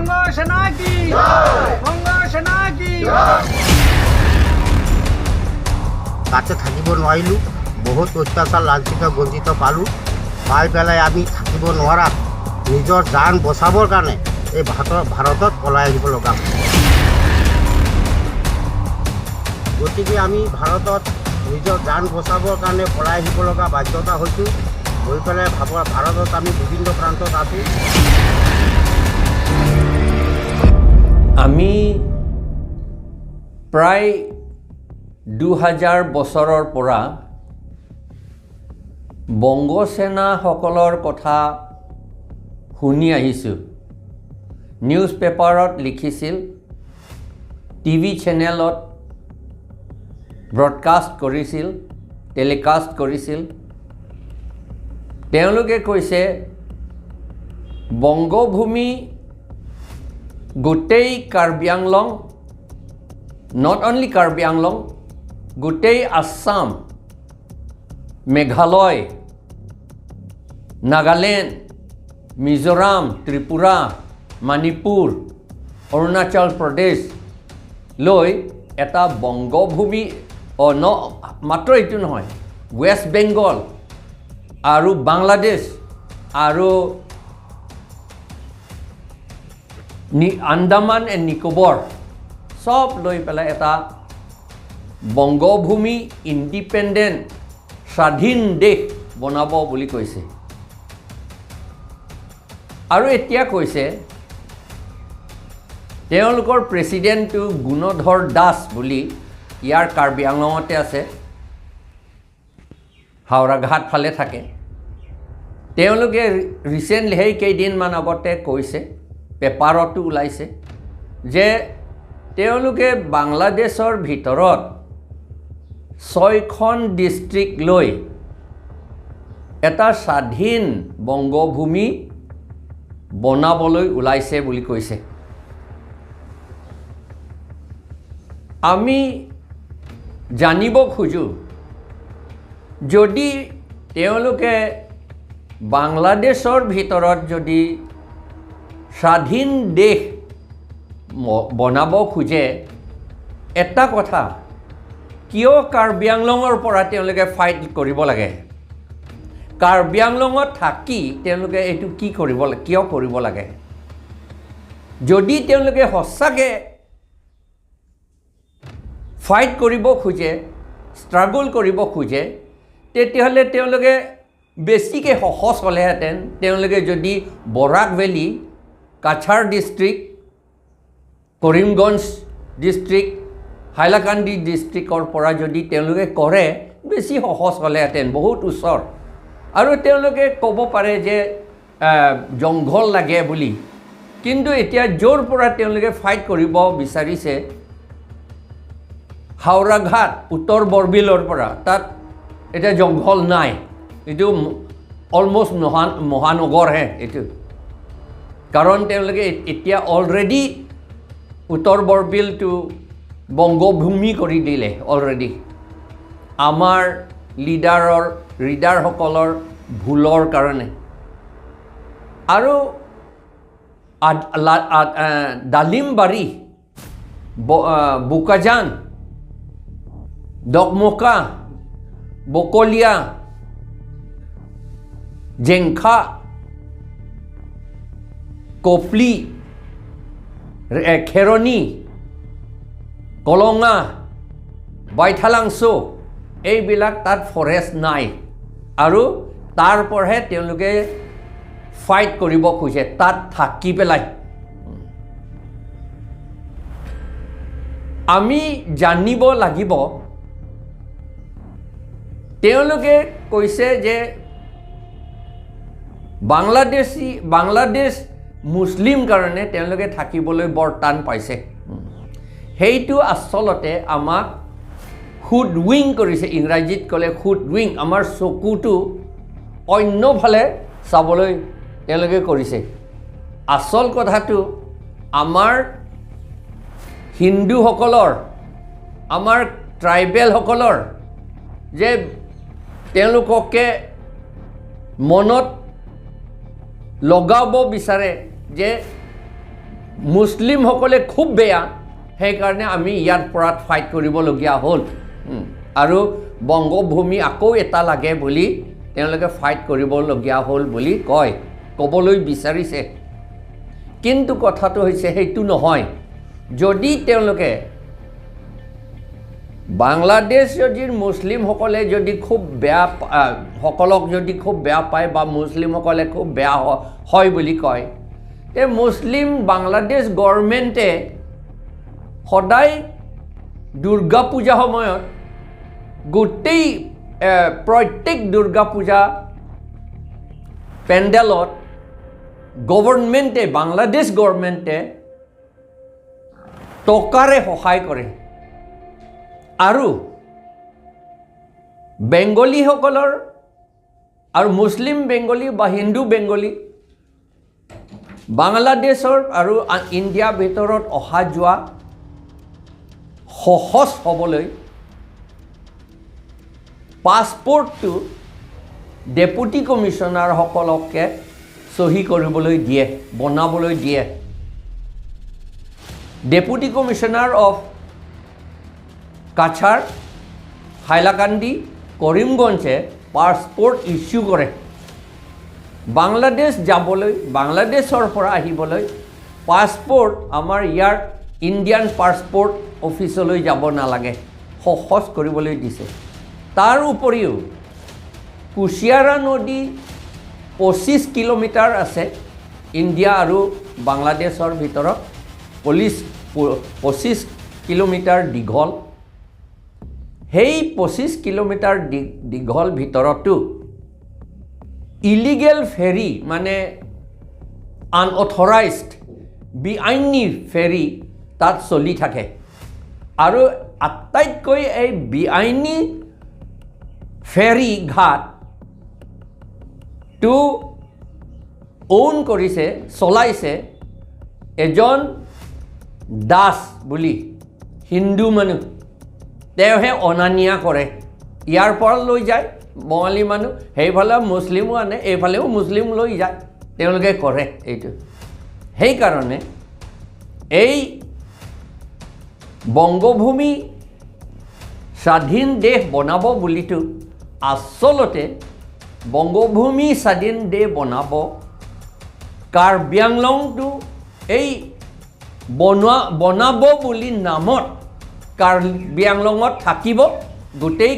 বঙ্গ সেনা কি, বঙ্গ সেনা কি। তাতে থাকিব নোৱাৰিলোঁ। বহুত অত্যাচাৰ, লাঞ্ছিত, বঞ্চিত পালোঁ। পাই পেলাই আমি থাকিব নোৱাৰাত নিজৰ জান বচাবৰ কাৰণে এই ভাৰতত পলাই আহিব লগা হ'ল। গতিকে আমি ভাৰতত নিজৰ জান বচাবৰ কাৰণে পলাই আহিব লগা বাধ্যতা হৈছোঁ। হৈ পেলাই ভাৰতত আমি বিভিন্ন প্ৰান্তত আছোঁ। আমি প্ৰায় 2000 বছৰৰ পৰা বংগসেনাসকলৰ কথা শুনি আহিছোঁ। নিউজ পেপাৰত লিখিছিল, টিভি চেনেলত ব্ৰডকাষ্ট কৰিছিল, টেলিকাষ্ট কৰিছিল। তেওঁলোকে কৈছে বংগভূমি গোটেই Karbi Anglong, not only Karbi Anglong, গোটেই আছাম, মেঘালয়, নাগালেণ্ড, মিজোৰাম, ত্ৰিপুৰা, মণিপুৰ, অৰুণাচল প্ৰদেশ লৈ এটা বংগভূমি। ন মাত্ৰ এইটো নহয়, ৱেষ্ট বেংগল আৰু বাংলাদেশ আৰু আন্দামান এণ্ড নিকোবৰ চব লৈ পেলাই এটা বংগভূমি ইণ্ডিপেণ্ডেণ্ট স্বাধীন দেশ বনাব বুলি কৈছে। আৰু এতিয়া কৈছে তেওঁলোকৰ প্ৰেচিডেণ্টটো গুণধৰ দাস বুলি, ইয়াৰ কাৰ্বি আংলঙতে আছে, হাওৰাঘাট ফালে থাকে। তেওঁলোকে ৰিচেণ্টলি সেই কেইদিনমান আগতে কৈছে, পেপাৰতো ওলাইছে যে তেওঁলোকে বাংলাদেশৰ ভিতৰত 6খন ডিষ্ট্ৰিক্ট লৈ এটা স্বাধীন বংগভূমি বনাবলৈ ওলাইছে বুলি কৈছে। আমি জানিব খোজোঁ, যদি তেওঁলোকে বাংলাদেশৰ ভিতৰত যদি স্বাধীন দেশ বনাব খোজে, এটা কথা, কিয় কাৰ্বি আংলঙৰ পৰা তেওঁলোকে ফাইট কৰিব লাগে? কাৰ্বি আংলঙত থাকি তেওঁলোকে এইটো কি কৰিব, কিয় কৰিব লাগে? যদি তেওঁলোকে সঁচাকৈ ফাইট কৰিব খোজে, ষ্ট্ৰাগল কৰিব খোজে, তেতিয়াহ'লে তেওঁলোকে বেছিকৈ সহজ হ'লেহেঁতেন। তেওঁলোকে যদি Barak valley, Cachar district, Karimganj district, Hailakandi ডিষ্ট্ৰিক্টৰ পৰা যদি তেওঁলোকে কৰে, বেছি সহজ হ'লেহেঁতেন, বহুত ওচৰ। আৰু তেওঁলোকে ক'ব পাৰে যে জংঘল লাগে বুলি, কিন্তু এতিয়া য'ৰ পৰা তেওঁলোকে ফাইট কৰিব বিচাৰিছে, হাওৰাঘাট উত্তৰ বৰবিলৰ পৰা, তাত এতিয়া জংঘল নাই, এইটো অলমষ্ট মহানগৰহে এইটো। কাৰণ তেওঁলোকে এতিয়া অলৰেডি উত্তৰ বৰবিলটো বংগভূমি কৰি দিলে অলৰেডি, আমাৰ লিডাৰসকলৰ ভুলৰ কাৰণে। আৰু ডালিমবাৰী, বোকাজান, দকমকা, বকলীয়া, জেংখা, কপলি, খেৰণি, কলঙা, বাইথালাংছ', এইবিলাক তাত ফৰেষ্ট নাই। আৰু তাৰ পৰাহে তেওঁলোকে ফাইট কৰিব খোজে তাত থাকি পেলাই। আমি জানিব লাগিব, তেওঁলোকে কৈছে যে বাংলাদেশ মুছলিম কাৰণে তেওঁলোকে থাকিবলৈ বৰ টান পাইছে। সেইটো আচলতে আমাক হুড উইং কৰিছে, ইংৰাজীত ক'লে হুড উইং, আমাৰ চকুটো অন্যফালে চাবলৈ তেওঁলোকে কৰিছে। আচল কথাটো আমাৰ হিন্দুসকলৰ, আমাৰ ট্ৰাইবেলসকলৰ যে তেওঁলোককে মনত লগাব বিচাৰে যে মুছলিমসকলে খুব বেয়া, সেইকাৰণে আমি ইয়াৰ পৰা ফাইট কৰিবলগীয়া হ'ল আৰু বংগভূমি আকৌ এটা লাগে বুলি তেওঁলোকে ফাইট কৰিবলগীয়া হ'ল বুলি কয়, ক'বলৈ বিচাৰিছে। কিন্তু কথাটো হৈছে সেইটো নহয়। যদি তেওঁলোকে বাংলাদেশ যদি মুছলিমসকলে যদি খুব বেয়া সকলক যদি খুব বেয়া পায় বা মুছলিমসকলে খুব বেয়া হয় বুলি কয়, তে মুছলিম বাংলাদেশ গভৰ্ণমেণ্টে সদায় দুৰ্গা পূজা সময়ত গোটেই প্ৰত্যেক দুৰ্গা পূজা পেণ্ডেলত গভৰ্ণমেণ্টে, বাংলাদেশ গভৰ্ণমেণ্টে টকাৰে সহায় কৰে আৰু বেংগলীসকলৰ আৰু মুছলিম বেংগলী বা হিন্দু বেংগলী বাংলাদেশৰ আৰু ইণ্ডিয়াৰ ভিতৰত অহা যোৱা সহজ হ'বলৈ পাছপৰ্টটো ডেপুটি কমিশ্যনাৰসকলকে চহী কৰিবলৈ দিয়ে, বনাবলৈ দিয়ে। Deputy commissioner of Cachar, Hailakandi, কৰিমগঞ্জে পাছপৰ্ট ইছ্যু কৰে। বাংলাদেশ যাবলৈ, বাংলাদেশৰ পৰা আহিবলৈ পাছপৰ্ট আমাৰ ইয়াৰ ইণ্ডিয়ান পাছপৰ্ট অফিচলৈ যাব নালাগে, সহজ কৰিবলৈ দিছে। তাৰ উপৰিও কুশিয়াৰা নদী 25 কিলোমিটাৰ আছে ইণ্ডিয়া আৰু বাংলাদেশৰ ভিতৰত, 25 কিলোমিটাৰ দীঘল। সেই 25 কিলোমিটাৰ দীঘল ভিতৰতো ইলিগেল ফেৰী, মানে আনঅথৰাইজড বেআইনী ফেৰী তাত চলি থাকে। আৰু আটাইতকৈ এই বেআইনী ফেৰী ঘাটটো অ'ন কৰিছে, চলাইছে এজন দাস বুলি হিন্দু মানুহ, তেওঁহে অনা নিয়া কৰে। ইয়াৰ পৰা লৈ যায় বঙালী মানুহ, সেইফালে মুছলিমো আনে, এইফালেও মুছলিম লৈ যায়, তেওঁলোকে কৰে এইটো। সেইকাৰণে এই বংগভূমি স্বাধীন দেশ বনাব বুলিতো আচলতে বংগভূমি স্বাধীন দেশ বনাব কাৰ্বি আংলংটো এই বনাব বুলি নামত কাৰ্বি আংলঙত থাকিব, গোটেই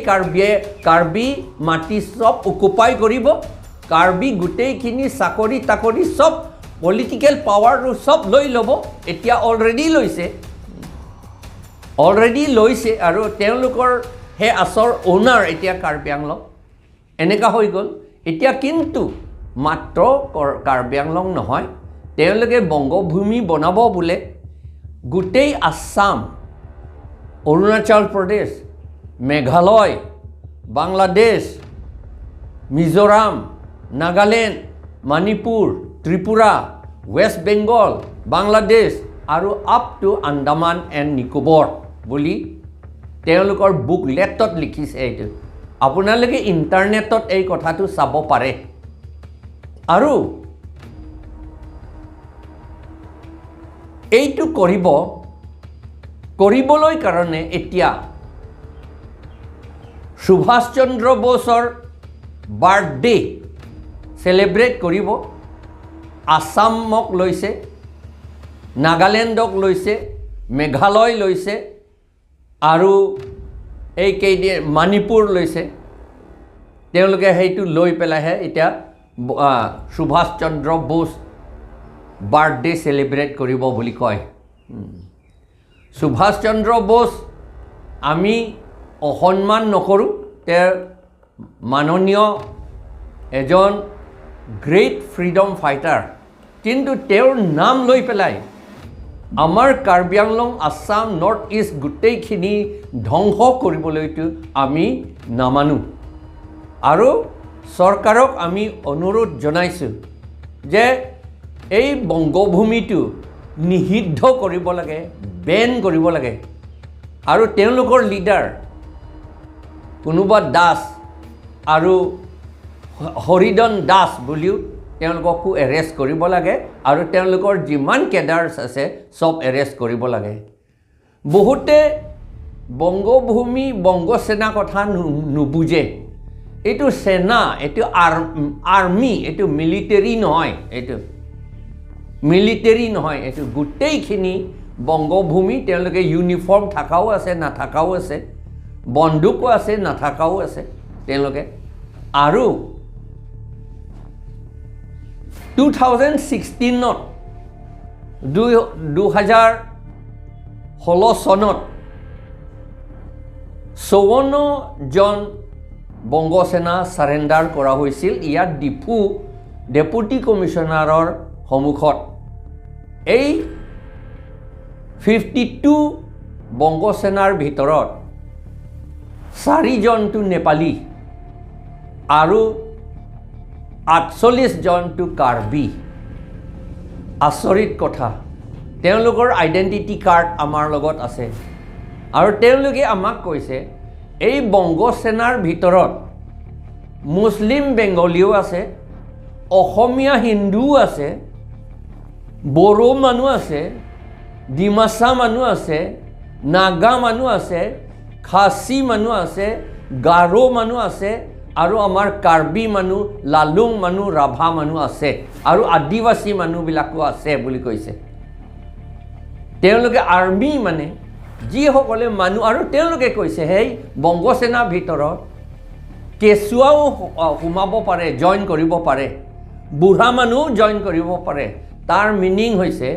কাৰ্বি মাটি চব অকুপাই কৰিব, কাৰ্বি গোটেইখিনি চাকৰি তাকৰি চব পলিটিকেল পাৱাৰটো চব লৈ ল'ব। এতিয়া অলৰেডি লৈছে, অলৰেডি লৈছে আৰু তেওঁলোকৰ সেই আচৰ অ'নাৰ এতিয়া কাৰ্বি আংলং এনেকুৱা হৈ গ'ল। এতিয়া কিন্তু মাত্ৰ কাৰ্বি আংলং নহয়, তেওঁলোকে বংগভূমি বনাব বোলে গোটেই আছাম, অৰুণাচল প্ৰদেশ, মেঘালয়, বাংলাদেশ, মিজোৰাম, নাগালেণ্ড, মণিপুৰ, ত্ৰিপুৰা, ৱেষ্ট বেংগল, বাংলাদেশ আৰু up to Andaman and Nicobar বুলি তেওঁলোকৰ বুকলেটত লিখিছে। এইটো আপোনালোকে ইণ্টাৰনেটত এই কথাটো চাব পাৰে। আৰু এইটো কৰিবলৈ কাৰণে এতিয়া সুভাষ চন্দ্ৰ বোসৰ বাৰ্থডে চেলিব্ৰেট কৰিব, আছামক লৈছে, নাগালেণ্ডক লৈছে, মেঘালয় লৈছে আৰু এই কেইদিন মণিপুৰ লৈছে। তেওঁলোকে সেইটো লৈ পেলাইহে এতিয়া সুভাষ চন্দ্ৰ বোস বাৰ্থডে চেলিব্ৰেট কৰিব বুলি কয়। সুভাষ চন্দ্ৰ বোস আমি অসন্মান নকৰোঁ, তেওঁ মাননীয় এজন গ্ৰেট ফ্ৰীডম ফাইটাৰ, কিন্তু তেওঁৰ নাম লৈ পেলাই আমাৰ কাৰ্বি আংলং, আছাম, নৰ্থ ইষ্ট গোটেইখিনি ধ্বংস কৰিবলৈতো আমি নামানো। আৰু চৰকাৰক আমি অনুৰোধ জনাইছোঁ যে এই বংগভূমিটো নিষিদ্ধ কৰিব লাগে, বেন কৰিব লাগে। আৰু তেওঁলোকৰ লিডাৰ কোনোবা দাস আৰু হৰিদন দাস বুলিও তেওঁলোককো এৰেষ্ট কৰিব লাগে আৰু তেওঁলোকৰ যিমান কেডাৰ্ছ আছে চব এৰেষ্ট কৰিব লাগে। বহুতে বংগভূমি বংগসেনা কথা নুবুজে। এইটো সেনা, এইটো আৰ্মি, এইটো মিলিটেৰী নহয়, এইটো মিলিটেৰী নহয়, এইটো গোটেইখিনি বংগভূমি। তেওঁলোকে ইউনিফৰ্ম থকাও আছে, নাথাকাও আছে, বন্দুকো আছে, নাথাকাও আছে তেওঁলোকে। আৰু 2016ত 2016 চনত 54জন বংগসেনা চাৰেণ্ডাৰ কৰা হৈছিল ইয়াত ডিফু ডেপুটি কমিশ্যনাৰৰ সন্মুখত। এই 52 বংগসেনাৰ ভিতৰত 4জনটো নেপালী আৰু 48জনটো কাৰ্বি। আচৰিত কথা, তেওঁলোকৰ আইডেণ্টিটি কাৰ্ড আমাৰ লগত আছে আৰু তেওঁলোকে আমাক কৈছে এই বংগসেনাৰ ভিতৰত মুছলিম বেংগলীও আছে, অসমীয়া হিন্দুও আছে, বড়ো মানুহ আছে, ডিমাচা মানুহ আছে, নাগা মানুহ আছে, খাচী মানুহ আছে, গাৰো মানুহ আছে আৰু আমাৰ কাৰ্বি মানুহ, লালুং মানুহ, ৰাভা মানুহ আছে আৰু আদিবাসী মানুহবিলাকো আছে বুলি কৈছে। তেওঁলোকে আৰ্মি মানে যিসকলে মানুহ, আৰু তেওঁলোকে কৈছে সেই বংগসেনাৰ ভিতৰত কেঁচুৱাও সোমাব পাৰে, জইন কৰিব পাৰে, বুঢ়া মানুহো জইন কৰিব পাৰে। তাৰ মিনিং হৈছে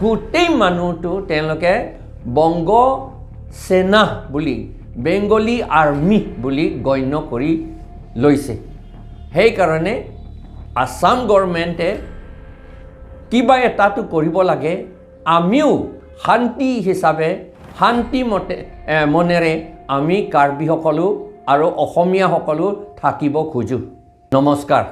গোটেই মানুহটো তেওঁলোকে বংগ সেনা বুলি, বেংগলী আৰ্মি বুলি গণ্য কৰি লৈছে। সেইকাৰণে আছাম গভৰ্ণমেণ্টে কিবা এটাতো কৰিব লাগে। আমিও শান্তি হিচাপে, শান্তি মতে মনেৰে আমি কাৰ্বিসকলো আৰু অসমীয়াসকলো থাকিব খোজোঁ। নমস্কাৰ।